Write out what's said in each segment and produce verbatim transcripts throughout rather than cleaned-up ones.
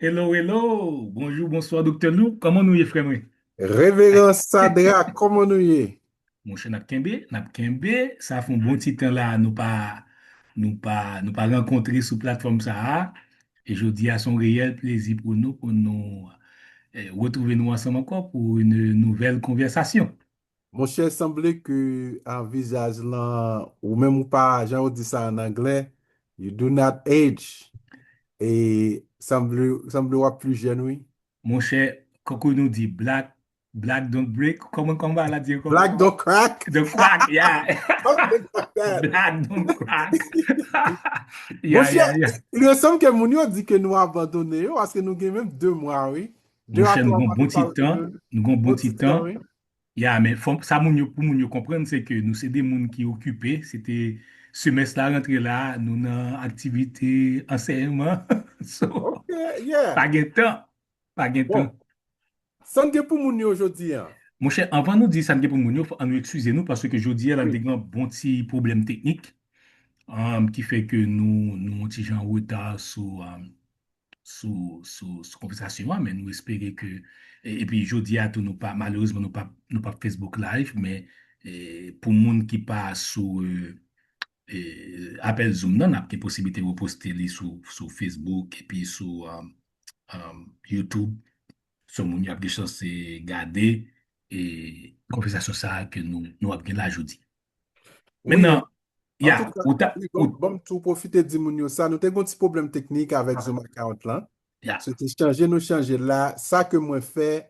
Hello, hello. Bonjou, bonswa, Doktè Lou. Kòman nou ye, frè mwen? Reveran Sadrak, kòman nou ye? Monchè, n ap kenbe, n ap kenbe. Sa fè yon bon ti tan la, nou pa, nou pa, nou pa rankontre sou platfòm sa a. E jodi a, se yon reyèl plezi pou nou, pou nou eh, retwouve nou ansanm ankò pou yon nouvèl konvèsasyon. Monchè, sanble ke a vizaj lan, ou menm ou pa, jan yo di sa an anglè, you do not age. E sanble, sanble w ap pli jèn, wi. Monchè, kankou nou di, black, black don't break. Kòman, kòman bagay la di ankò? Black don't crack. Don't crack, yeah. Something like that. Black don't crack. Yeah, Monchè, yeah, yeah. Li sanble ke moun yo di ke nou abandone yo, paske nou gen menm de mwa, wi. De a Monchè, nou twa gon mwa bon nou ti pa tan, retwouve. Nou gon bon Bon ti ti tan, tan, wi. Ya, men fò, sa moun yo, pou moun yo konprann, se ke nou se de moun ki okipe. Se te semès la rantre la, nou nan aktivite ansèyman. So, Ok, yeah. Pa gen tan. Pa gen Bon, tan. Sa n gen pou moun yo jodi a? Monchè, anvan nou di sa n gen pou moun yo, fò, ann nou eskize nou, paske jodi a la, n Wi. te gen yon bon ti pwoblèm teknik, um, ki fè ke nou, nou yon ti jan an reta sou, um, sou, sou, sou konvèsasyon an, men nou espere ke, e, epi jodi a tou, nou pa, malerezman, nou pa, nou pa Facebook Live, men, e, pou moun ki pa sou, e, e, apèl Zoom nan, n ap gen posiblite reposte li sou, sou Facebook, epi sou, um, um, YouTube. So, moun yo ap gen chans gade, e, konvèsasyon sa a ke nou, nou ap gen la jodi. Wi, Mentnan, an ya, tou ka, ou ta, wi, ban, ou ban m tou pwofite di moun yo sa, nou te gen yon ti pwoblèm teknik avèk Zoom account lan. Ya. Se te chanje, nou chanje la. Sa ke mwen fè,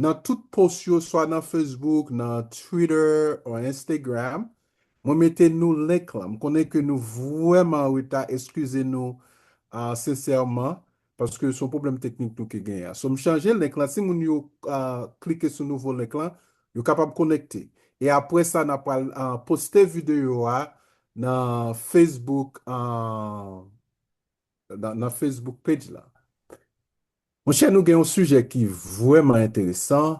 nan tout post yo, swa nan Facebook, nan Twitter, ou Instagram, mwen mete nou link lan. M konnen ke nou vrèman an reta, eskize nou, ah, sensèman, paske se yon pwoblèm teknik nou ke genyen an. So, m chanje link lan. Si moun yo, ah, klike sou nouvo link lan, yo kapab konekte. E apre sa, n ap pral, ah, poste videyo a nan Facebook, ah, nan, nan Facebook page la. Monchè, nou gen yon sijè ki vrèman enteresan.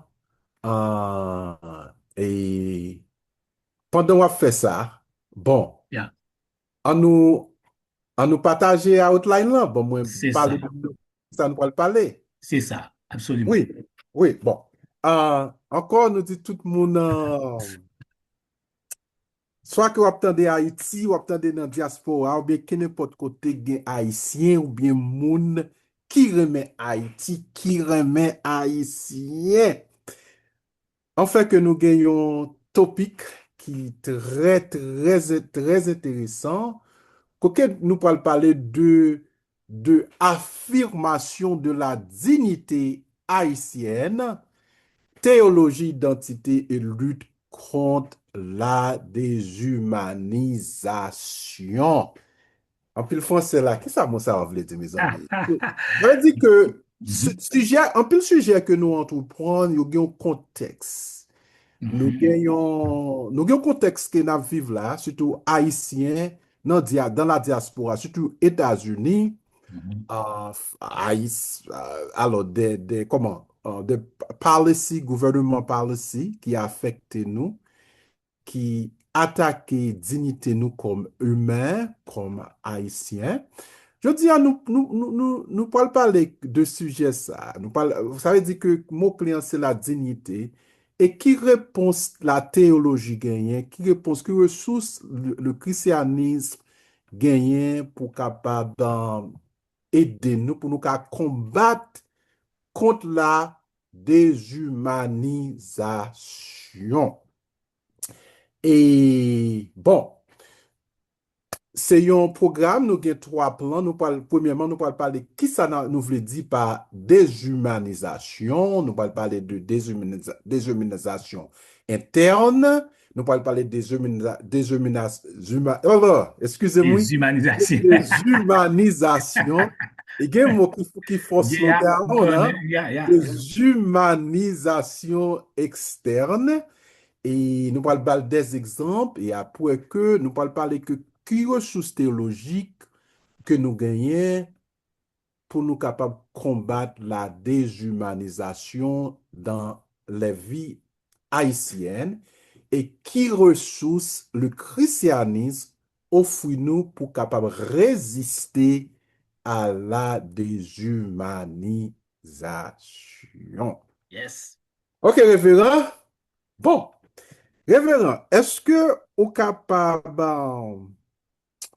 Ah, e pandan w ap fè sa, bon, Ya. an nou, an nou pataje outline lan. Bon, mwen Se pale sa. de sa nou pral pale. Se sa, absoliman. Wi, wi, bon. Ah, ankò, nou di tout moun, ah, swa ke w ap tande Ayiti, w ap tande nan dyaspora, oubyen kenenpòt kote gen Ayisyen, oubyen moun ki renmen Ayiti, ki renmen Ayisyen. Anfen, ke nou gen yon topik ki trè, trè, trè enteresan, kote nou pral pale de, de affirmation de la dignité haïtienne, théologie, identité et lutte contre la déshumanisation. Anpil fransè la, kisa mo sa yo vle di, mezanmi? Sa vle di ke si-, sijè, anpil sijè ke nou antreprann, yo gen yon kontèks. Nou gen yon, nou gen yon kontèks ke n ap viv la, sitou Ayisyen, nan dia-, dans la diaspora, sitou Etazini, ah, f-, Ayis-, ah, alò, de, de, kòman, ah, de policy, gouvènman policy ki afekte nou, ki atake diyite nou kòm imen, kòm Ayisyen. Jodi a, nou, nou, nou, nou, nou pral pale de sijè sa. Nou pral, sa vle di ke mo kle an se la dignité. E ki repons la teyoloji genyen? Ki repons, ki resous le, le christianisme genyen pou kapab, euh, ede nou, pou nou ka konbat kont la dezimanizasyon? E, bon, se yon pwogram, nou gen twa plan. Nou pral, premyèman, nou pral pale kisa na-, nou vle di pa dezimanizasyon. Nou pral pale de dezimaniza-, dezimanizasyon entèn. Nou pral pale dezimaniza-, dezimina-, zima-, oh, oh, eskize m, wi. Dezimanizasyon. Dezimanizasyon. E gen mo ki, ki fò slogan an, hein? Dezimanizasyon ekstèn. E nou pral ba l dè egzanp, e apre ke nou pral pale ke ki resous teyolojik ke nou genyen pou nou kapab konbat la dezimanizasyon dan lè vi ayisyèn, e ki resous le christianisme ofri nou pou kapab reziste à la déshumanisation. Yes. Ok, reveran. Bon, reveran, èske ou kapab, euh,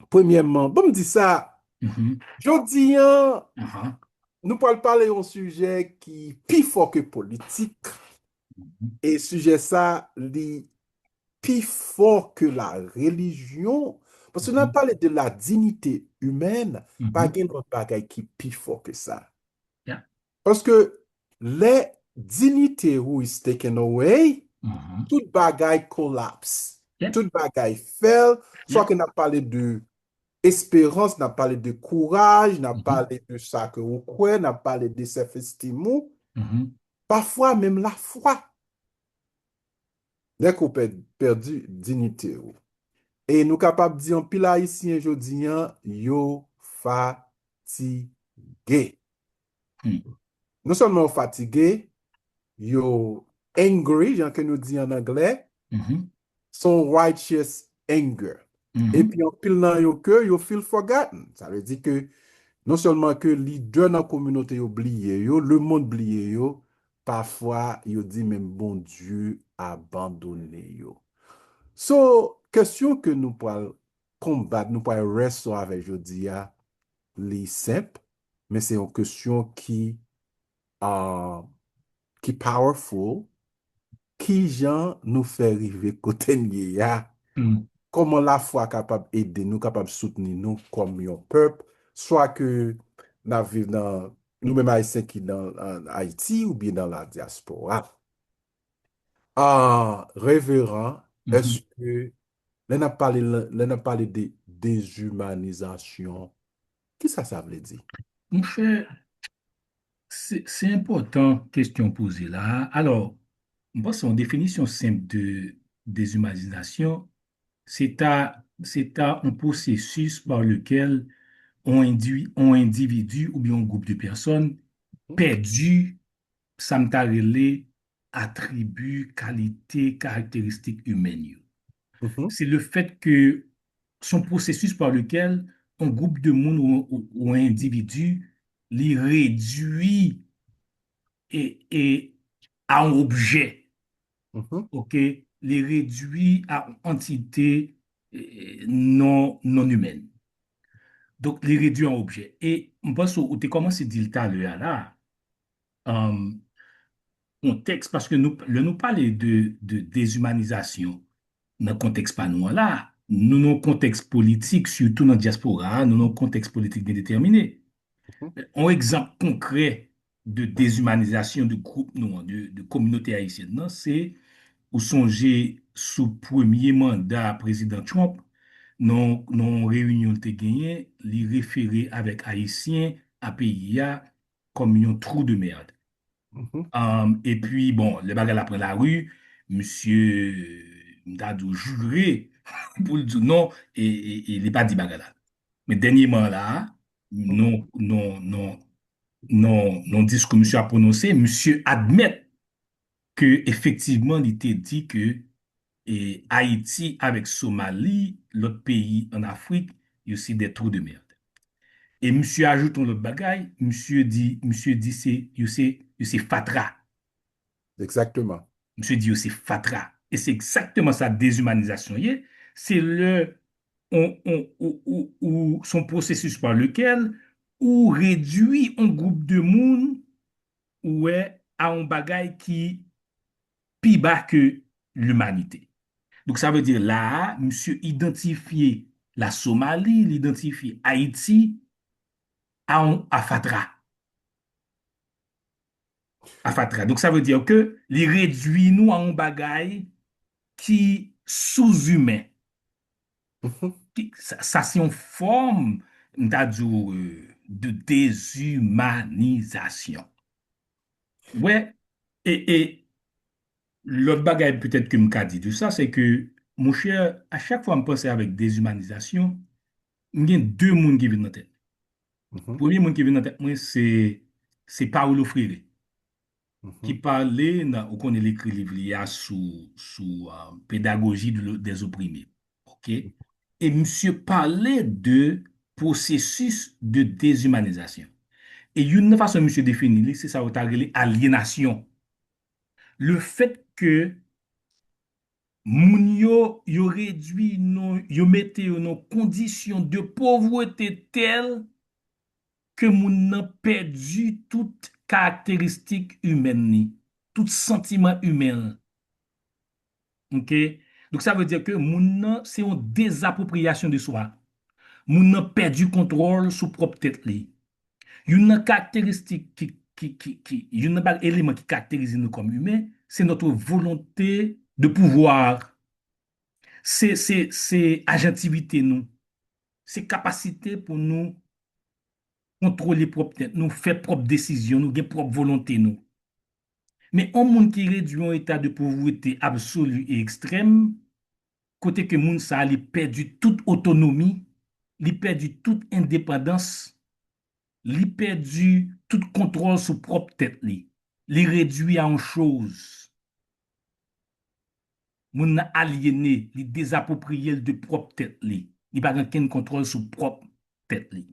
premyèman, bon, m di sa, Mhm. jodi an, Aha. nou pral pale yon sijè ki pi fò ke politik. Mhm. E sijè sa, li pi fò ke la relijyon. Paske nan Mhm. pale de la dignité humaine, pa Mhm. gen lòt bagay ki pi fò ke sa. Yeah. Paske lè dignité ou is taken away, Mhm. tout bagay collapse. Yeah. Tout bagay fèl. Swa Yeah. ke n ap pale de esperans, n ap pale de kouraj, n ap Mhm. pale de sa ke ou kwè, n ap pale de self-esteem ou. Mhm. Pafwa menm lafwa. Lè ke w pè-, pèdi dignité ou. E nou kapab di anpil Ayisyen jodi an, yo fatige. Hmm. Non sèlman yo fatige, yo angry, jan ke nou di an anglè, Mhm. s on righteous anger. Mhm. Epi anpil nan yo ke yo feel forgotten. Sa vle di ke non sèlman ke lidè nan kominote yo bliye yo, lemonn bliye yo, pafwa yo di menm Bondye abandone yo. So, kesyon ke nou pral konbat, nou pral wrestle avè jodi a, li senp, men se yon kesyon ki, ah, ki powerful. Kijan nou fè rive kote n ye a? Hmm. Kòman lafwa kapab ede nou, kapab soutni nou kòm yon pèp, swa ke n ap viv nan, nou menm Ayisyen ki nan, an Ayiti oubyen nan la dyaspora? Ah, reveran, Mhm. èske lè n ap pale, lè n ap pale de dezimanizasyon, kisa sa vle di? Monchè, se, se enpòtan kesyon poze la a. Alò, m panse yon definisyon senp de dezimanizasyon, se ta, se ta yon pwosesis pa lekel yon indi-, yon endividi oubyen yon gwoup de pèsòn pèdi sa m ta rele atribi, kalite, karakteristik imèn yo. Mhm. Se le fèt ke s on pwosesis pa lekel yon gwoup de moun ou, ou, ou yon endividi, li redui e, e a yon objè. Mhm. Ok? Li redui a yon antite, e, non, non imèn. Donk, li redui a yon objè. E m panse ou te kòmanse di l talè a la, um, kontèks, paske nou, lè nou pale de, de dezimanizasyon nan kontèks pa nou an la, nou nan yon kontèks politik, sitou nan dyaspora a, nou nan yon kontèks politik byen detèmine. Mhm. Yon egzanp konkrè de dezimanizasyon de gwoup nou an, de, de kominote ayisyèn nan, se ou sonje sou premye manda prezidan Trump, nan, nan yon reyinyon l te genyen, li refere avèk Ayisyen a peyi a kòm yon trou de merde. Mhm. Um, epi, bon, lè bagay la pran lari, misye, m ta di w, jire pou l di w non, e, e, e li pa di bagay la. Men dènyèman la, non, non, non, non, non diskou misye ap pwononse, misye admèt ke efektivman li te di ke, e, Ayiti avèk Somali, lòt peyi an Afrik, yo se des trous de merde. E misye ajoute yon lòt bagay, misye di, misye di se, yo se, yo se fatra. Egzakteman. Misye di yo se fatra. E se egzakteman sa dezimanizasyon ye. Se lè on, on, ou, ou, ou, s on pwosesis pa lekel ou redui on gwoup de moun ou wè a yon bagay ki pi ba ke limanite. Donk, sa vle di la a, misye idantifye la Somali, li idantifye Ayiti a yon, a fatra. A fatra. Donk, sa vle di ke li redui nou a yon bagay ki souzimen. Mhm. Ki, sa, sa se yon fòm, m ta di w, euh, de dezimanizasyon. Wè, e, e lòt bagay petèt ke m ka di de sa, se ke, monchè, a chak fwa m panse avèk dezimanizasyon, m gen de moun ki vin nan tèt. Mhm. Premye moun ki vin nan tèt mwen, se, se Paulo Freire, Mhm. ki pale nan, ou konnen, l ekri liv li a sou, sou, euh, pédagogie de, des opprimés. Ok? E misye pale de pwosesis de dezimanizasyon. E youn nan fason misye defini li, se sa yo ta rele alyenasyon. Le fait que moun yo, yo redwi, non, yo mete yo nan kondisyon de povrete tèl ke moun nan pèdi tout karakteristik imèn li, tout santiman imen l. Ok? Donk, sa vle di ke moun nan se yon dezapwopriyasyon de swa. Moun nan pèdi kontwòl sou pwòp tèt li. Youn nan karakteristik ki, ki, ki, ki, youn nan ba-, eleman ki karakterize nou kòm imen, se notre volonté de pouvoir. Se, se, se ajantivite nou. Se kapasite pou nou kontwole pwòp tèt nou, fè pwòp desizyon nou, gen pwòp volonte nou. Men yon moun ki redwi yon eta de povrete absoli e ekstrèm, kote ke moun sa a li pèdi tout otonomi, li pèdi tout endepandans, li pèdi tout kontwòl sou pwòp tèt li. Li redwi a yon choz. Moun nan alyene, li dezapwopriye l de pwòp tèt li. Li pa gen kenn kontwòl sou pwòp tèt li.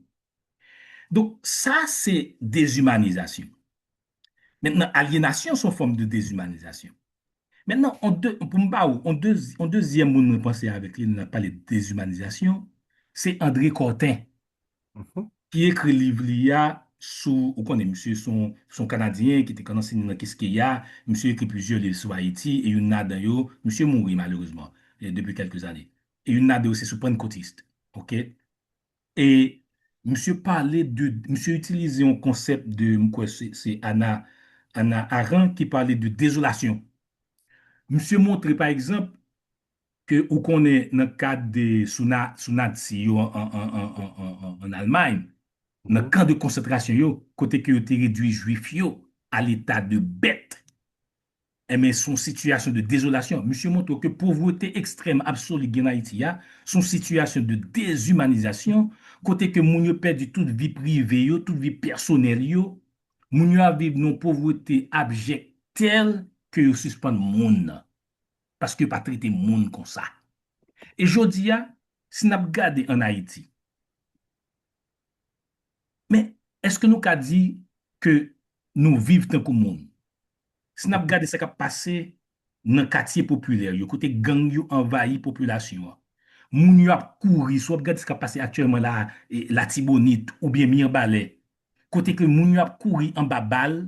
Donk, sa se dezimanizasyon. Mentnan, alyenasyon se yon fòm de dezimanizasyon. Mentnan, on de, pou m ba ou, on de, on dezyèm moun mwen panse avèk li, lè n ap pale de dezimanizasyon, se André Cortin, ki ekri liv li a sou, ou konnen, misye se yon, se yon Kanadyen ki te konn anseye nan Kiskeya, misye ekri plizyè liv sou Ayiti, e youn ladan yo, misye mouri malerezman, e depi kèlke zane. E youn ladan yo se sou Pannkotist, ok? E misye pale de, misye itilize yon konsèp de, m kwè se, se Hannah, Hannah Arendt ki pale de dezolasyon. Misye montre, pa egzanp, ke ou konnen nan kad de sou na-, sou Nazi yo an, an, an, an, an, an, an Almay, nan kan de konsantrasyon yo, kote ke yo te redwi Jwif yo a leta de bèt. Enben, se yon sitiyasyon de dezolasyon. Misye montre w ke povrete ekstrèm absoli gen an Ayiti a, se yon sitiyasyon de dezimanizasyon, kote ke moun yo pèdi tout vi prive yo, tout vi pèsonèl yo. Moun yo ap viv nan yon povrete abjèk tèl ke yo sispann moun nan. Paske yo pa trete moun konsa. E jodi a, si n ap gade an Ayiti, men èske nou ka di ke nou viv tankou moun? Si n ap gade sa k ap pase nan katye popilè yo, kote gang yo anvayi popilasyon an, moun yo ap kouri, si w ap gade sa k ap pase aktyèlman la, e, Latibonit oubyen Mibalè, kote ke moun yo ap kouri anba bal,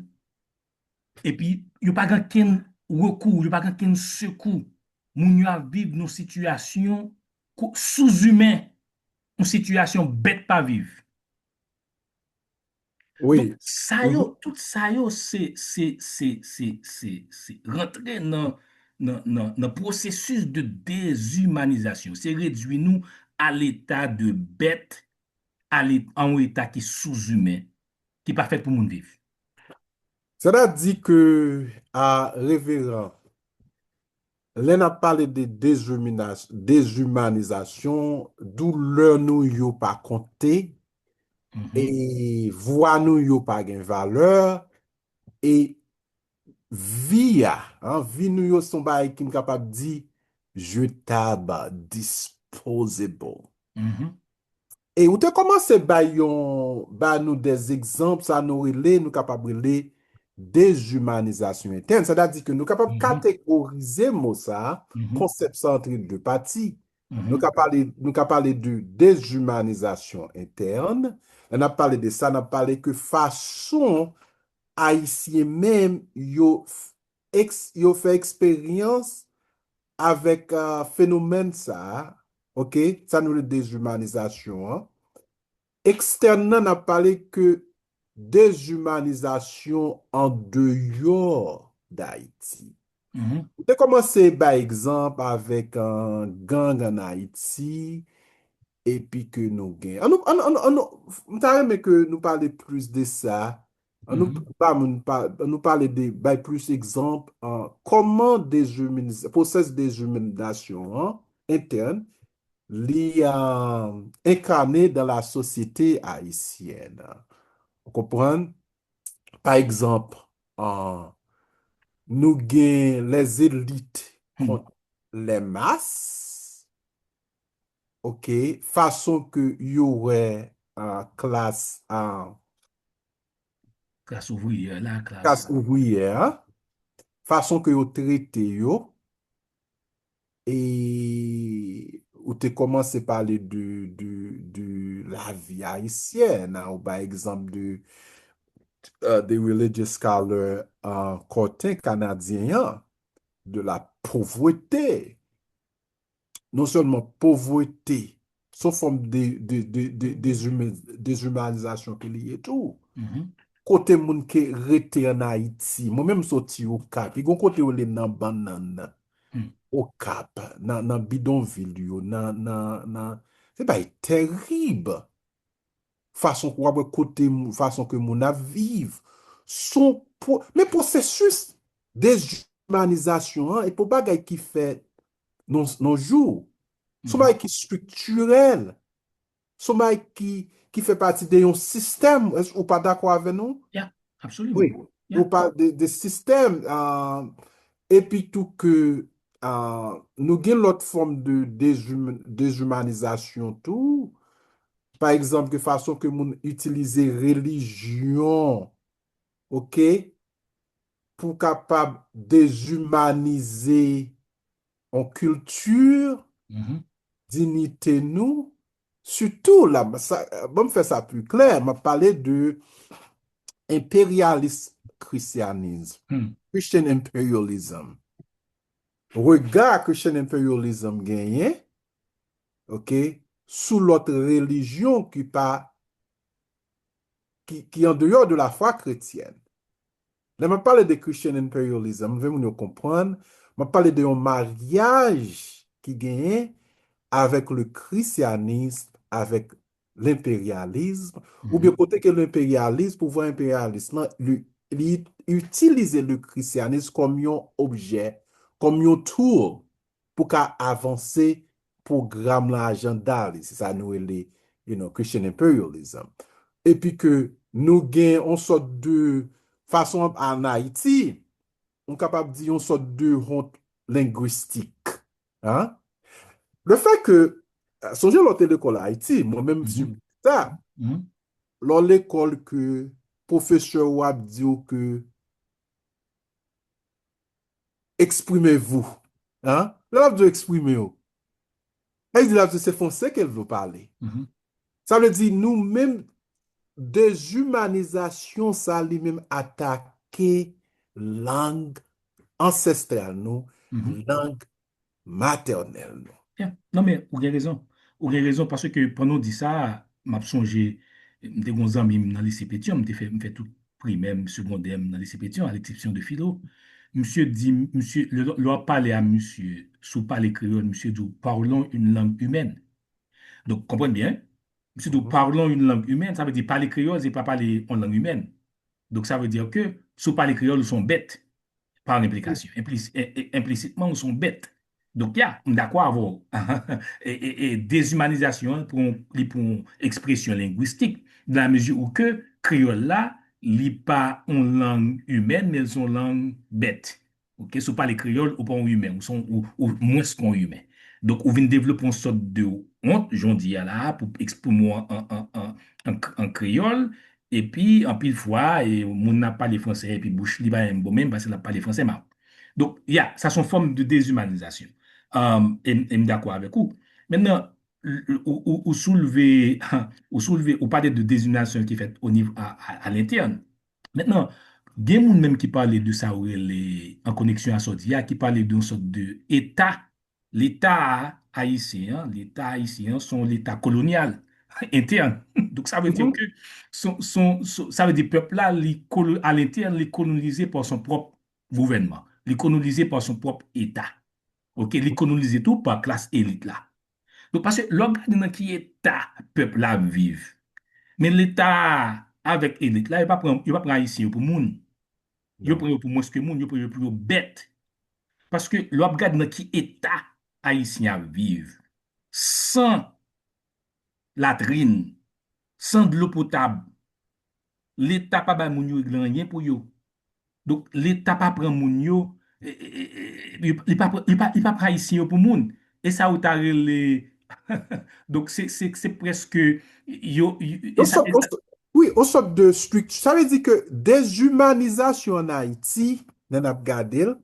epi yo pa gen kenn rekou, yo pa gen kenn sekou. Moun yo ap viv nan yon sitiyasyon ko-, souzimen, yon sitiyasyon bèt pa viv. Wi. Donk, sa yo, tout sa yo, se, se, se, se, se, se rantre nan, nan, nan, nan pwosesis de dezimanizasyon. Se redwi nou a leta de bèt, a le-, a yon eta ki souzimen, ki pa fèt pou moun viv. Sètadi ke, a, reveran, lè n ap pale de dezimina-, dezimanizasyon, doulè nou yo pa konte, e vwa nou yo pa gen valè, e vi a, an, vi nou yo se yon bagay ki m kapab di jetab, disposable. E ou te kòmanse bay yon, ba nou dè egzanp, sa nou rele, nou kapab rele dezimanizasyon entèn. Sètadi ke nou kapab kategorize mo sa, konsèp sa antre de pati. Nou ka pale, nou ka pale de dezimanizasyon entèn. Lè n ap pale de sa, n ap pale ke fason Ayisyen menm yo f-, eks-, yo fè eksperyans avèk, a, fenomèn sa a, ok, sa nou rele dezimanizasyon an. Ekstèn nan, n ap pale ke dezimanizasyon andeyò Dayiti. Ou te kòmanse bay egzanp avèk, a, gang ann Ayiti, epi ke nou gen. Ann nou, ann, ann, ann nou, m ta renmen ke nou pale plis de sa. Ann nou ba moun pa-, ann nou pale de, bay plis egzanp, a, kòman deziminiz-, pwosès deziminizasyon an entèn, li, a, enkane dan la sosyete ayisyèn. Ou konprann? Pa egzanp, a, nou gen les élites kont les masses, ok, fason ke yo wè, ah, klas, ah, Klas ouvriyè la, klas klas ouvriyè, fason ke yo trete yo, e ou te kòmanse pale de, de, de lavi ayisyèn, ou bay egzanp de, euh, de religious scholar, euh, kòten kanadyen an, de la pauvreté. Non sèlman povrete, se yon fòm de, de, de, de, dezime-, dezimanizasyon ke li ye tou. Mhm. Kote moun ke rete ann Ayiti, mwen menm m soti Okap, e gon kote yo rele nan bannann, Hmm. Okap, nan, nan bidonvil yo, nan, nan, nan, se bagay terib. Fason ke w ap wè kote, fason ke moun ap viv. Se yon pwo-, men pwosesis dezimanizasyon an, e pa yon bagay ki fèt nan, nan jou. Se yon Mhm. bagay ki estriktirèl. Se yon bagay ki, ki fè pati de yon sistèm. Èske ou pa dakò avè nou? Ya, Wi. absoliman. Ya. Ou pa de, de sistèm, ah, epi tou ke, ah, nou gen lòt fòm de dezim-, dezimanizasyon tou. Pa egzanp, ke fason ke moun itilize relijyon, ok, pou kapab dezimanize yon kilti, Mhm. diyite nou, sitou la, sa, ban m fè sa pli klè, m ap pale de enperyalis kristyanis, Hmm. Christian imperialism. Rega Christian imperialism genyen, ok, sou lòt relijyon ki pa, ki, ki an deyò de la fwa kretyèn. Lè m ap pale de Christian imperialism, m vle moun yo konprann, m ap pale de yon maryaj ki genyen avèk le christianisme, avèk lenperyalis, oubyen Mhm. kote ke lenperyalis, pouvwa enperyalis lan, li, li itilize le christianisme kòm yon objè, kòm yon tool pou ka avanse pwogram lan, ajanda li. Se sa nou rele, you know, Christian imperialism. Epi ke nou gen yon sòt de fason an Ayiti, nou kapab di yon sòt de honte linguistique. Hein? Le fait que, euh, sonje lè w te lekòl Ayiti, mwen menm Mhm. sibi sa, Mhm. lè w lekòl ke pwofesè w ap di w ke exprimez-vous. Hein? Lè l ap di w eksprime w, sa vle di l ap di w se franse ke l vle w pale. Mhm. Sa vle di nou menm dezimanizasyon sa li menm atake lang ansestral nou, Mhm. lang matènèl nou. Yeah. Non, men ou gen rezon. Ou gen rezon, paske pandan w di sa, m ap sonje, m te gen yon zanmi m nan lise Petyon, m te fè, m fè tout primè m, segondè m nan lise Petyon, à l'exception de philo. Misye di, misye, lè, lè w ap pale a misye, si w pale kreyòl, misye di w, parlons une langue humaine. Donk, konprann byen, misye di w, parlons une langue humaine, sa vle di pale kreyòl, se pa pale yon lang imèn. Donk, sa vle di ke si w pale kreyòl, ou se yon bèt. Par enplikasyon, enplis-, en-, en-, enplisitman, ou se yon bèt. Donk, ya, m dakò avè w. E, e, e dezimanizasyon an, pou yon, li pou yon ekspresyon lengwistik, dans la mesure où ke kreyòl la, li pa yon lang imèn, men l se yon lang bèt. Ok, si w pale kreyòl, ou pa yon imen, ou se yon, ou, ou mwens ke yon imen. Donk, ou vin devlope yon sòt de wont, jan w di a la, pou eksprime w an, an, an, an, an, an kreyòl, epi, anpil fwa, e, moun nan ap pale franse, epi bouch li pa menm bon menm, paske l ap pale franse mal. Donk, ya, sa se yon fòm de dezimanizasyon. Um, e, e m dakò avèk ou. Mentnan, ou, ou, ou soulve, ou soulve, ou pale de dezimanizasyon ki fèt o nivo, a, a, a lentèn. Mentnan, gen moun menm ki pale de sa ou rele, an koneksyon a sa w di a, ki pale de yon sòt de eta, leta ayisyen an, leta ayisyen an se yon leta kolonyal, entèn. Donk, sa vle di ke son, son, son, sa vle di pèp la, li kolo-, a lentèn, li kolonize pa son pwòp gouvènman. Li kolonize pa son pwòp eta. Ok, li kolonize tou pa klas elit la. Donk, paske lè w gade nan ki eta pèp la ap viv, men leta a avèk elit la, yo pa pran, yo pa pran ayisyen yo pou moun. Yo pran yo pou mwens ke moun, yo pran yo pou yo bèt. Paske lè w ap gade nan ki eta ayisyen ap viv, san latrin, san dlo potab, leta pa bay moun yo regle anyen pou yo. Donk, leta pa pran moun yo, e, e, e, e, li, li pa pran, li pa, li pa pran ayisyen yo pou moun. E sa ou ta rele Donk, se, se, se prèske yo, yo- e Yon sa, sòt, yon sòt- wi, yon sòt de strikti. Sa vle di ke dezimanizasyon ann Ayiti, lè n ap gade l,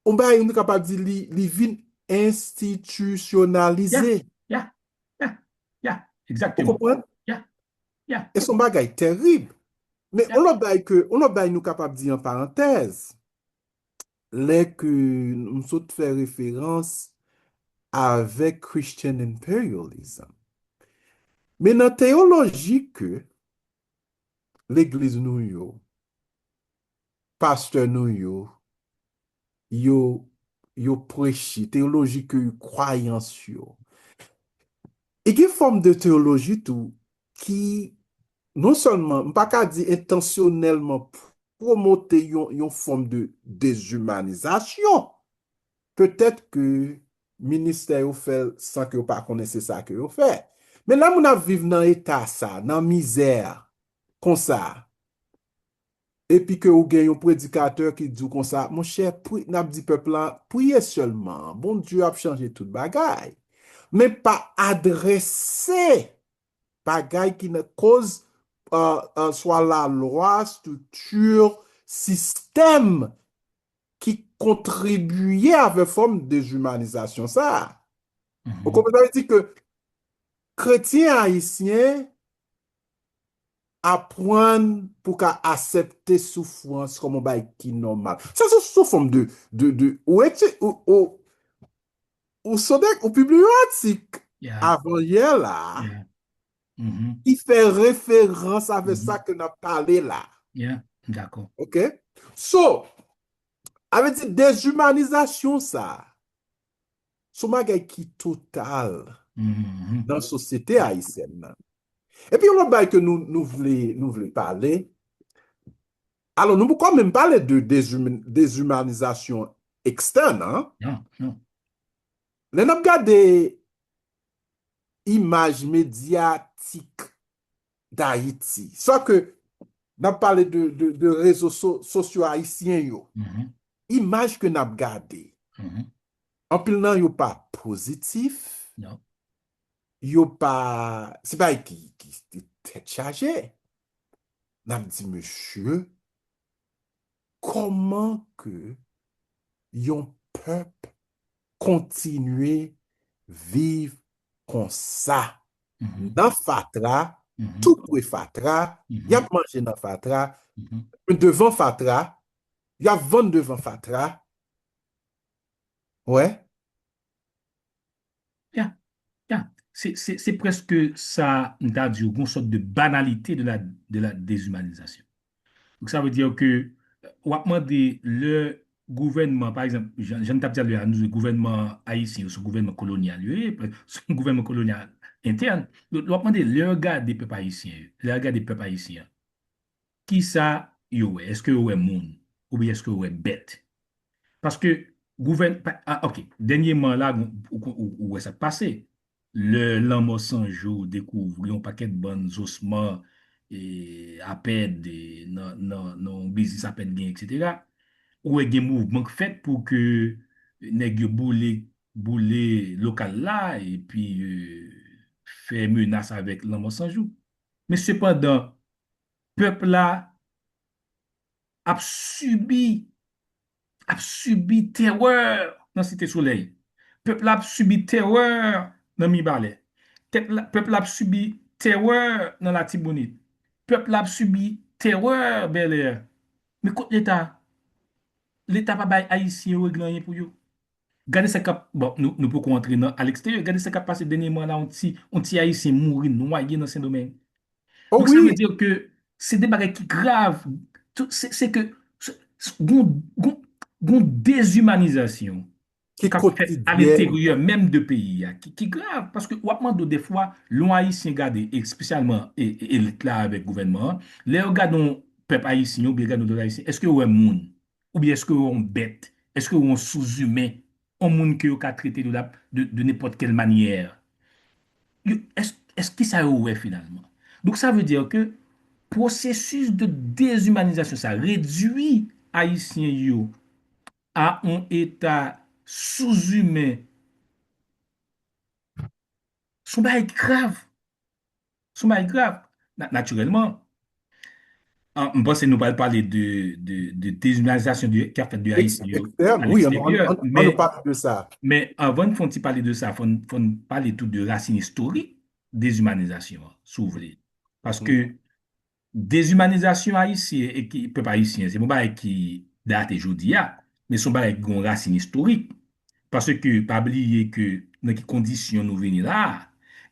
yon bagay nou kapab di li, li vin ya, enstitisyonalize. Ya, ya, ya, Ou egzakteman. konprann? Ya, ya. E se yon bagay terib. Men yon lòt bagay ke, yon lòt bagay nou kapab di an parantèz, lè ke m sot fè referans avèk Christian imperialism. Men nan teyoloji ke legliz nou yo, pastè nou yo, yo, yo preche, teyoloji ke kwayans yo. E gen fòm de teyoloji tou ki, non sèlman, m pa ka di entansyonèlman pwomote yon, yon fòm de dezimanizasyon. Petèt ke ministè yo fè l san ke yo pa konnen se sa ke yo fè. Men lè moun ap viv nan eta sa, nan mizè konsa, epi ke ou gen yon predikatè ki di w konsa, monchè, pri, n ap di pèp la, priye sèlman, Bondye ap chanje tout bagay. Men pa adrese bagay ki nan koz, euh, euh, swa lalwa, estrikti, sistèm ki kontribiye avè fòm dezimanizasyon sa a. Ou Mhm. konprann sa vle di ke kretyen ayisyen aprann pou ka aksepte soufrans kòm yon bagay ki nòmal. Sa se sou fòm de, de, de, ou eti-, ou, ou, ou sonde, ou pibliye yon atik Ya, avan yè la ya. Mhm. ki fè referans avè Mhm. sa ke n ap pale la. Ya, m dakò. Ok? So, sa vle di dezimanizasyon sa, se yon bagay ki total Mhm. nan sosyete ayisyèn nan. Epi yon lòt bagay ke nou, nou vle, nou vle pale, alò nou poko menm pale de dezim-, dezimanizasyon ekstèn, an. Non, non. Lè n ap gade imaj medyatik Dayiti, sa ke n ap pale de, de, de rezo so-, sosyo ayisyen yo, Mhm. imaj ke n ap gade, Mhm. anpil nan yo pa pozitif, Non. yo pa, se bagay ki, ki, ki tèt chaje. N ap di, mesye, kòman ke yon pèp kontinye viv konsa? Mhm. Nan fatra, Mhm. tou pre fatra, Mhm. y ap manje nan fatra, Mhm. devan fatra, y ap vann devan fatra. Wè? Ya, ya. Se, se, se prèske sa, m ta di w, yon sòt de banalité de la, de la déshumanisation. Donk, sa vle di ke w ap mande lè gouvènman, pa egzanp, jan, jan n t ap di a lè a, nou di gouvènman ayisyen yo, se gouvènman kolonyal yo ye, se gouvènman kolonyal entèn. Donk, w ap mande lè yo gade pèp ayisyen yo, lè yo gade pèp ayisyen an, kisa yo wè? Èske yo wè moun? Oubyen èske yo wè bèt? Paske gouvèn-, pa, ah, ok, dènyèman la, ou, ou, ou, ou wè sa k pase. Lè Lanmò San Jou dekouvri yon pakèt bann zosman, e, apèd, e, nan, nan, nan yon biznis apèd gen, etsetera. Ou wè gen mouvman k fèt pou ke nèg yo boule, boule lokal la, epi, e, fè menas avèk Lanmò San Jou. Men sepandan, pèp la ap sibi, ap sibi tèrè nan Site Solèy. Pèp la ap sibi tèrè nan Mibalè. Pèp la, pèp la ap sibi tèrè nan Latibonit. Pèp la ap sibi tèrè Bèlè. Men kot Leta? Leta pa bay Ayisyen yo regle anyen pou yo. Gade sa k ap, bon, nou, nou poko antre nan, a leksteryè, gade sa k ap pase dènyèman la, yon ti, yon ti Ayisyen mouri nwaye nan Sendomeng. Oh Donk, sa vle wi, di ke se de bagay ki grav. Tout, se, se ke, se, se, gon, gon, gon dezimanizasyon ki k ap fèt a kotidyèn. lenteryè menm de peyi a, ki, ki grav. Paske w ap mande w defwa, lè yon Ayisyen gade, espesyalman e, e, elit la avèk gouvènman an, lè yo gade yon pèp ayisyen, oubyen gade yon lòt Ayisyen, èske yo wè moun? Oubyen èske yo wè yon bèt? Èske yo wè yon souzimen? Yon moun ke yo ka trete de la, de, de nenpòt kèl manyè? Yo, èske, èske kisa yo wè finalman? Donk, sa vle di ke pwosesis de dezimanizasyon sa, redui Ayisyen yo a yon eta souzimen Se yon bagay ki grav. Se yon bagay grav. Na- Natirèlman, an- m panse nou pral pale de, de, de dezimanizasyon de, k ap fèt de Ayisyen yo Ekstèn, a wi, an- leksteryè. an- ann Men, nou pale de sa. men anvan n fè yon ti pale de sa, fò n, fò n pale tou de rasin istorik dezimanizasyon an, si w vle. Paske dezimanizasyon ayisyen e ki, pèp ayisyen, se pa yon bagay ki date jodi a, men se yon bagay ki gen yon rasin istorik. Paske pa bliye ke nan ki kondisyon nou vini la a,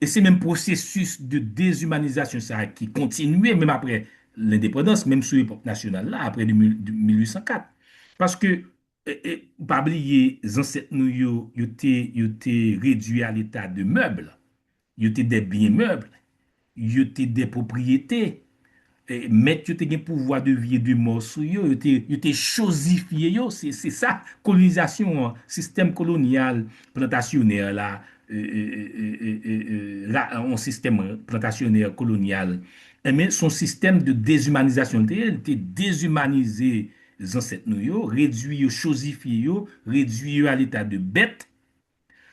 e se menm pwosesis de dezimanizasyon sa a ki kontinye menm apre lendepandans, menm sou epòk nasyonal la, apre de mil, de mil uit san kat. Paske, e, e, pa bliye, zansèt nou yo, yo te, yo te redwi a leta de mèb. Yo te de byen mèb. Yo te de pwopriyete. E, mèt yo te gen pouvwa de vi e de mò sou yo. Yo te, yo te chozifye yo. Se, se sa, kolonizasyon an, sistèm kolonyal, plantasyonè la, e, e, e, e, e, e, e, ra- yon sistèm plantasyonè kolonyal. Enben, se yon sistèm de dezimanizasyon l te ye. Li te dezimanize zansèt nou yo, redwi yo, chozifye yo, redwi yo a leta de bèt.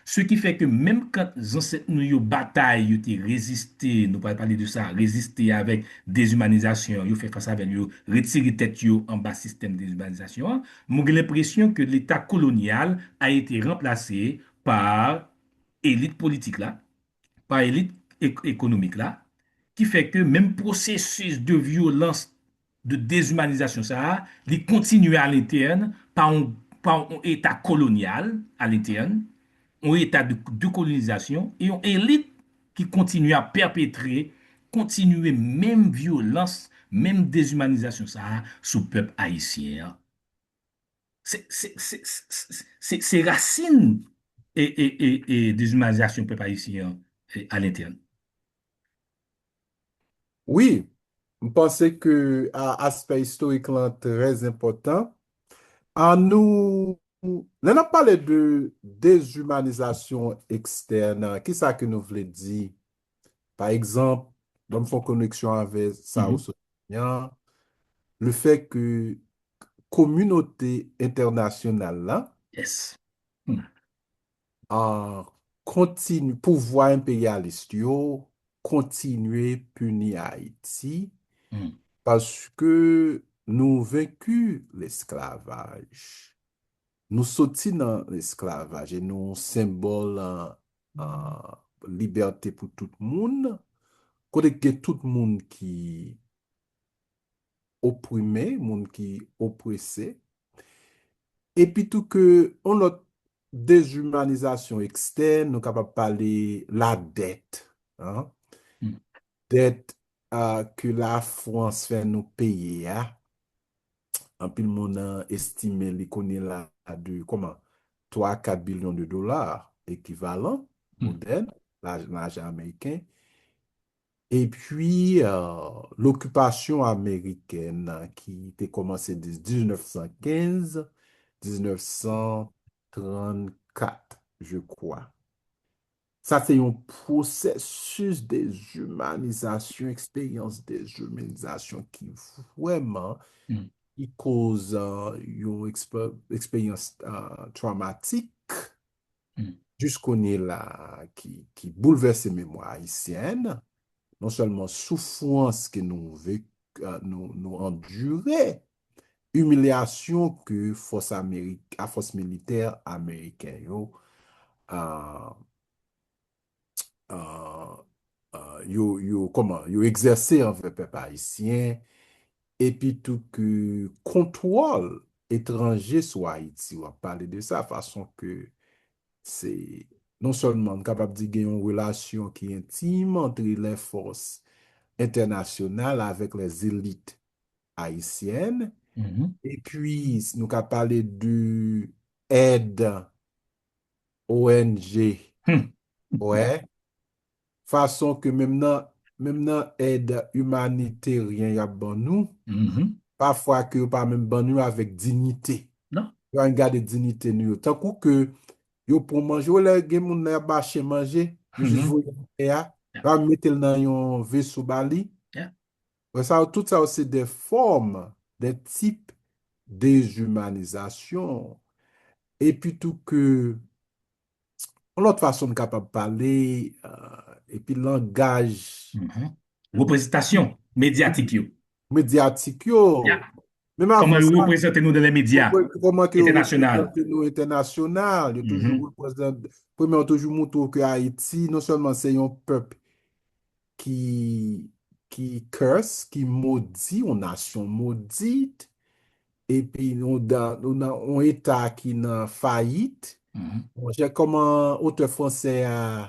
Se ki fè ke menm kan zansèt nou yo batay, yo te reziste, nou pral pale de sa, reziste avèk dezimanizasyon, yo fè fas avè l, yo retire tèt yo anba sistèm dezimanizasyon an, mwen gen lenpresyon ke leta kolonyal a été remplacé par elit politik la, pa elit ek- ekonomik la, ki fè ke menm pwosesis de vyolans, de dezimanizasyon sa a, li kontinye a lentèn pa yon, pa yon eta kolonyal a lentèn, yon eta de, de kolonizasyon, e yon elit ki kontinye ap pèpetre, kontinye menm vyolans, menm dezimanizasyon sa a sou pèp ayisyen an. Se, se, se, se, se, se rasin e, e, e, e dezimanizasyon pèp ayisyen an, e, a lentèn. Wi, m panse ke a- aspè istorik lan trè enpòtan. An nou, lè n ap pale de dezimanizasyon ekstèn, kisa ke nou vle di? Pa egzanp, ban m fè yon koneksyon avè sa ou sot di an, le fè ke kominote entènasyonal la Yes. Hmm. a kontinu, pouvwa enperyalis yo kontinye pini Ayiti Hmm. paske nou venki lesklavaj. Nou soti nan lesklavaj e nou senbòl a, a libète pou tout moun, kote gen tout moun ki oprime, moun ki oprese. Epi tou ke yon lòt dezimanizasyon ekstèn, nou kapab pale ladèt, an. Hmm. Dèt a, ke Lafrans fè nou peye a, anpil moun an estime li kounye la de, kòman, twa a kat bilyon de dola ekivalan modèn, laj- lajan ameriken. Epi, euh, lokipasyon amerikèn ki te kòmanse de diznèf san kenz, diznèf san trannkat, je crois. Sa se yon pwosesis dezimanizasyon, eksperyans dezimanizasyon ki vrèman Mm. ki koz, euh, yon ekspe- eksperyans, euh, tramatik Mm. jis kounye la ki, ki boulvèse memwa ayisyèn, non sèlman soufrans ke nou vek- euh, nou, nou andire, imilyasyon ke fòs Amerik, a fòs militè ameriken yo, euh, euh, euh, yo, yo, kòman, yo egzèse anvè pèp ayisyen, epi tou ke kontwòl etranje sou Ayiti, w ap pale de sa, fason ke se, non sèlman n kapab di gen yon relasyon ki entim antre lè fòs entènasyonal avèk lè zelit ayisyèn, Mhm. epi nou ka pale de èd O N G, Hmm. wè, fason ke menm nan, menm nan èd imaniteryen y ap ban nou, Mhm. pafwa ke yo pa menm ban nou avèk diyite. Non. Yo pa gade diyite nou yo. Tankou ke yo pran manje, ou lè gen moun nan y ap ba chen manje, yo jis Mhm. voye l atè a, Yeah. yo pa mete l nan yon veso ba li. Yeah. Wè sa, tout sa yo se de fòm, de tip dezimanizasyon. Epi tou ke, yon lòt fason n kapab pale, euh, epi langaj Mhm. Reprezantasyon medyatik yo. Medyatik yo. Yeah. Menm avan Kòman yo sa, reprezante nou dans les médias kòman ke yo international? Reprezante nou entènasyonal, yo toujou Mhm. reprezante, premye, yo toujou montre w ke Ayiti, non sèlman se yon pèp ki, ki curse, ki modi, yon nasyon modit, epi nou dan, nou nan yon eta ki nan fayit. Mhm. Monchè, kòman otè fransè a,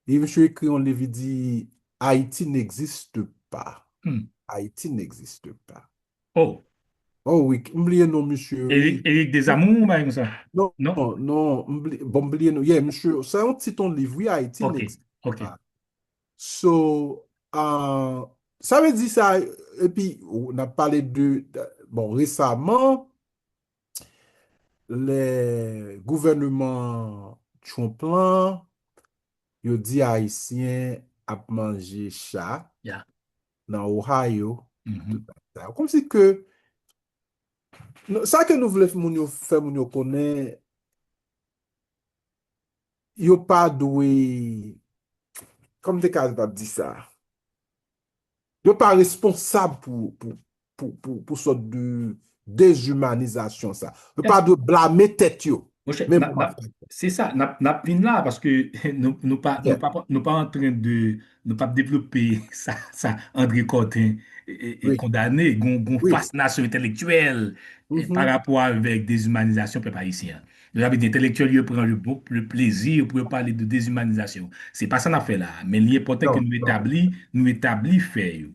li, misye ekri yon liv, li di, Haïti n'existe pas. Hmm. Haïti n'existe pas. Oh, Oh wi, m bliye non misye, wi. Eric, Eric Desamours, ou bagay konsa? Non, Non? non, m bli-, bon, m bliye non. Yeah, misye, se yon tit yon liv, wi, Haïti Ok, n'existe ok. pas. So, uh, sa vle di sa, epi, ou, n ap pale de, de, bon, resaman, lè gouvèneman Trump lan, yo di Ayisyen ap manje cha Yeah. nan Ohio. Mhm. Tout bagay sa. Kòmsi ke, non, sa ke nou vle moun yo fè moun yo konnen, yo pa dwe, kòman m te ka di sa? Yo pa responsab pou, pou, pou, pou, pou sòt de dezimanizasyon sa. Yo pa dwe blame tèt yo. Monchè, Men n ap, bon, n ap, se sa, n ap, n ap vin la, paske nou, nou pa, nou yeah. pa, nou pa antren de, nou pa devlope sa, sa André Cortin e, e, e Wi. Kondane, gon, gon Wi. Fasinasyon entèlektyèl e, Mhm. pa rapò avèk dezimanizasyon pèp ayisyen an. Sa vle di entèlektyèl yo pran le bon, le plezi pou yo pale de dezimanizasyon. Se pa sa n ap fè la, men li enpòtan ke Non, nou non. etabli, nou etabli fè yo.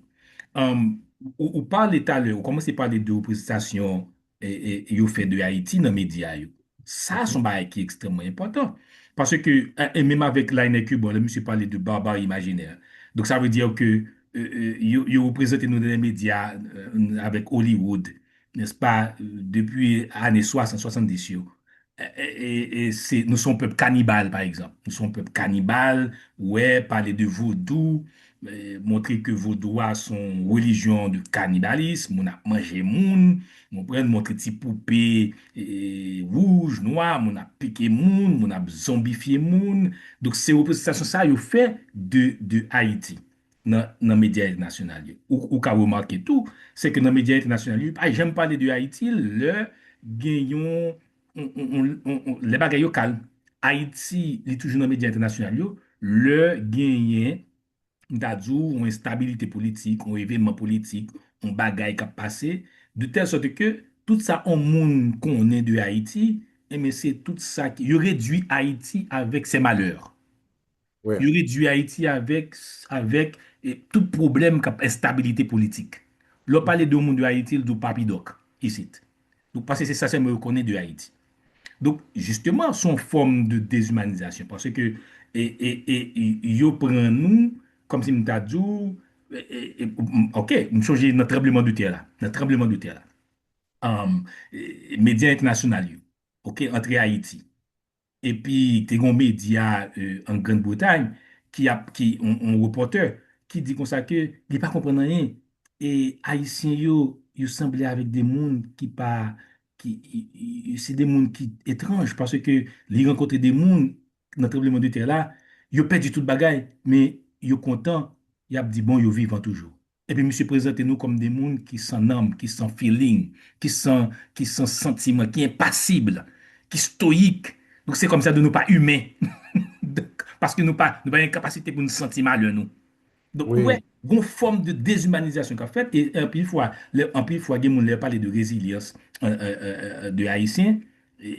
Um, ou, ou pale talè, ou kòmanse pale de reprezantasyon e, e, yo fè de Ayiti nan medya yo. Sa se yon bagay ki ekstrèmman enpòtan. Paske, e, e menm avèk Lainer Cuban, lè misye pale de barbarie imaginaire. Donk, sa vle di ke e, e, yo, yo reprezante nou nan medya e, avèk Hollywood, n'est-ce pas, depi ane swasant, swasanndis yo. E, e, e, e se, nou se yon pèp kanibal, pa egzanp. Nou se yon pèp kanibal, wè, pale de vodou, e, montre ke vodou a se yon relijyon de kanibalis, moun ap manje moun, ou konprann, montre ti poupe e, wouj, nwa, moun ap pike moun, moun ap zonbifye moun. Donk, se reprezantasyon sa yo fè de, de Ayiti nan, nan medya entènasyonal yo. Ou, ou ka remake tou, se ke nan medya entènasyonal yo, pa janm pale de Ayiti lè gen yon, yon, yon, yon, yon, yon, lè bagay yo kalm. Ayiti, li toujou nan medya entènasyonal yo, lè genyen, m ta di w, yon enstabilite politik, yon evènman politik, yon bagay k ap pase, de tèl sòt ke tout sa yon moun konnen de Ayiti, enben, se tout sa ki, yo redui Ayiti avèk ses malheurs. Wè. Yo redui Ayiti avèk, avèk e, tout pwoblèm k ap enstabilite politik. Lè w pale de yon moun de Ayiti, l di w Papi Dòk, isit. Donk, paske se sa sèlman yo konnen de Ayiti. Donk, jisteman, se yon fòm de dezimanizasyon, paske e, e, e, e, yo pran nou, kòmsi m ta di w, e, e, e, m- ok, m sonje nan tranbleman de tè la, nan tranbleman de tè la. Um, e, e, medya entènasyonal yo, ok, antre Ayiti. Epi, te gen yon medya e, an Grann Bretay ki ap, ki, yon, yon repòtè, ki di konsa ke li pa konprann anyen. E Ayisyen yo, yo sanble avèk de moun ki pa, ki, i- i- se de moun ki etranj, paske li rankontre de moun nan tranbleman de tè la, yo pèdi tout bagay, men yo kontan, y ap di, bon, yo vivan toujou. Epi misye prezante nou kòm de moun ki san nanm, ki san feeling, ki san, ki san santiman, ki enpasib, ki stoyik. Donk, se kòmsi nou pa imen. Donk, paske nou pa, nou pa gen kapasite pou nou santi malè nou. Donk, ou Wi. wè, gon fòm de dezimanizasyon k ap fèt, e anpil fwa, lè, anpil fwa, gen moun lè yo pale de rezilyans e, e, e, e, de Ayisyen, e,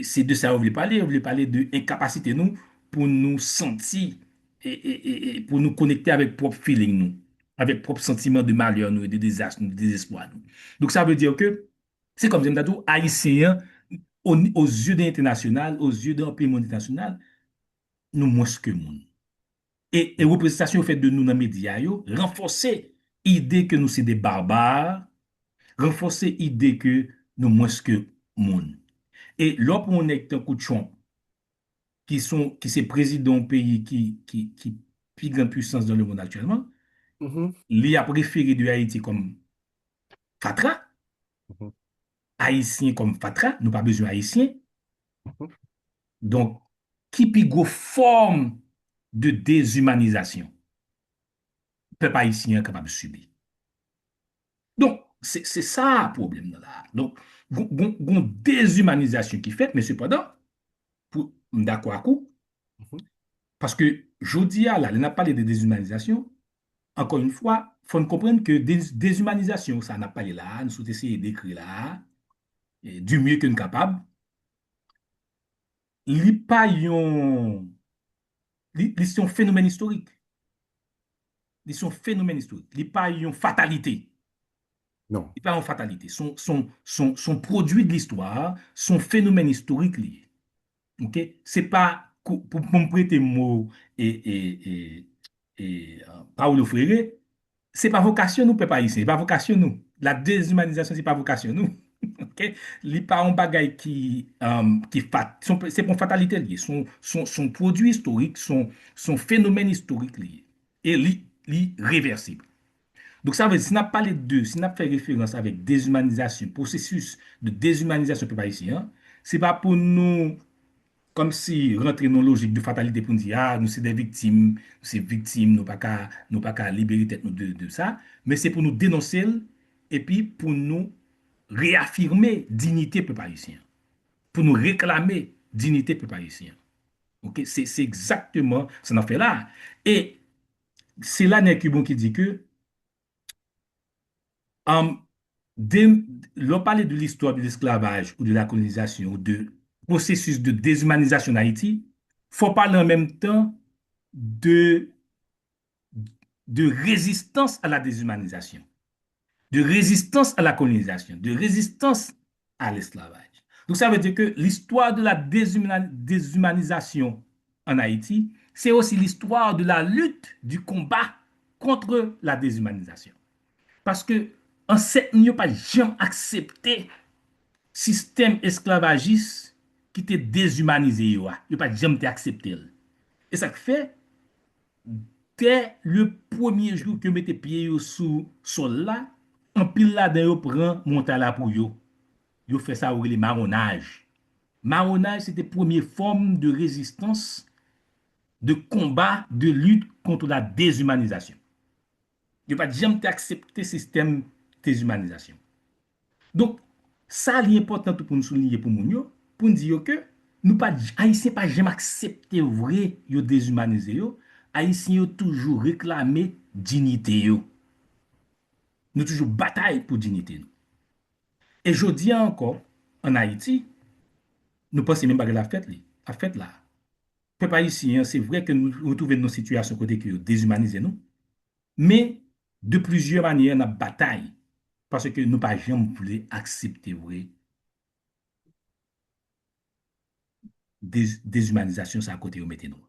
e, se de sa yo vle pale, yo vle pale de enkapasite nou pou nou santi, e, e, e, e, pou nou konekte avèk pwòp feeling nou, avèk pwòp santiman de malè nou, de dezas nou, de dezespwa nou. Donk, sa vle di ke, se kòmsi m ta di w, Ayisyen an, o, o zye de entènasyonal, o zye de anpil moun entènasyonal, nou mwens ke moun. E, e reprezantasyon yo fè de nou nan medya yo, ranfòse ide ke nou se de barbar, ranfòse ide ke nou mwens ke moun. E lè w pran yon nèg tankou Trump, ki son, ki se prezidan yon peyi ki, ki, ki pi gran pwisans dans le monde aktyèlman, Mhm. li ap refere de Ayiti kòm fatra, Mhm. Ayisyen kòm fatra, nou pa bezwen Ayisyen. Mhm. Donk, ki pi gwo fòm de dezimanizasyon pèp ayisyen an kapab sibi. Donk, se, se sa pwoblèm nan la. Donk, gon, gon, gon dezimanizasyon ki fèt, men sepandan, pou, m dakò ak ou, paske jodi a la, lè n ap pale de dezimanizasyon, ankò yon fwa, fò n konprann ke dez, dezimanizasyon sa n ap pale la a, nou sot eseye dekri la a, e, du mieux que n kapab, li pa yon, li, li se yon fenomèn istorik. Li se yon fenomèn istorik. Li pa yon fatalite. Non. Li pa yon fatalite. Se yon, se yon, se yon, se yon pwodui de listwa, se yon fenomèn istorik li ye. Ok? Se pa, pou, pou m prete mo e, e, e, e, Paulo Freire, se pa vokasyon nou, pèp ayisyen, se pa vokasyon nou. La dezimanizasyon, se pa vokasyon nou. Ok? Li pa yon bagay ki, um, ki fat, se yon, se pa yon fatalite li ye. Se yon, se yon, se yon pwodui istorik, se yon, se yon fenomèn istorik li ye. E li, li revèsib. Donk, sa vle di, si n ap pale de, si n ap fè referans avèk dezimanizasyon, pwosesis de dezimanizasyon pèp ayisyen an, se pa pou nou kòmsi rantre nan lojik de fatalite pou n di, a, nou se de viktim, nou se viktim, nou pa ka, nou pa ka libere tèt nou de, de sa, men se pou nou denonse l, epi pou nou reyafime diyite pèp ayisyen an, pou nou reklame diyite pèp ayisyen an. Ok? Se, se egzakteman sa n ap fè la. E se la Nèkibon ki di ke, um, de, lè w pale de l'histoire de l'esclavage ou de la colonisation ou de processus de déshumanisation en Haïti, fò pale an menm tan de, de résistance à la déshumanisation, de résistance à la colonisation, de résistance à l'esclavage. Donc ça veut dire que l'histoire de la déshumani-, déshumanisation en Haïti, c'est aussi l'histoire de la lutte, du combat contre la déshumanisation. Paske ansèt nou yo pa t janm aksepte sistèm esklavajis ki te dezimanize yo a. Yo pa t janm te aksepte l. E sa k fè, dè le premye jou ke yo mete pye yo sou sòl la, anpil ladan yo pran montay la pou yo. Yo fè sa yo rele mawonaj. Mawonaj, se te premye fòm de rezistans, de konba, de lit kont la dezimanizasyon. Yo pa t janm te aksepte sistèm dezimanizasyon. Donk, sa li enpòtan tou pou n souliye pou moun yo, pou n di yo ke nou pa, Ayisyen pa janm aksepte vre yo dezimanize yo, Ayisyen yo toujou reklame diyite yo. Nou toujou batay pou diyite nou. E jodi a ankò, ann Ayiti, nou panse menm bagay la ap fèt li, ap fèt la. Pèp ayisyen an, se vre ke nou retwouve n nan sitiyasyon kote ke yo dezimanize nou, men de plizyè manyè n ap batay, paske nou pa janm vle aksepte vre de-, dezimanizasyon sa kote yo mete nou.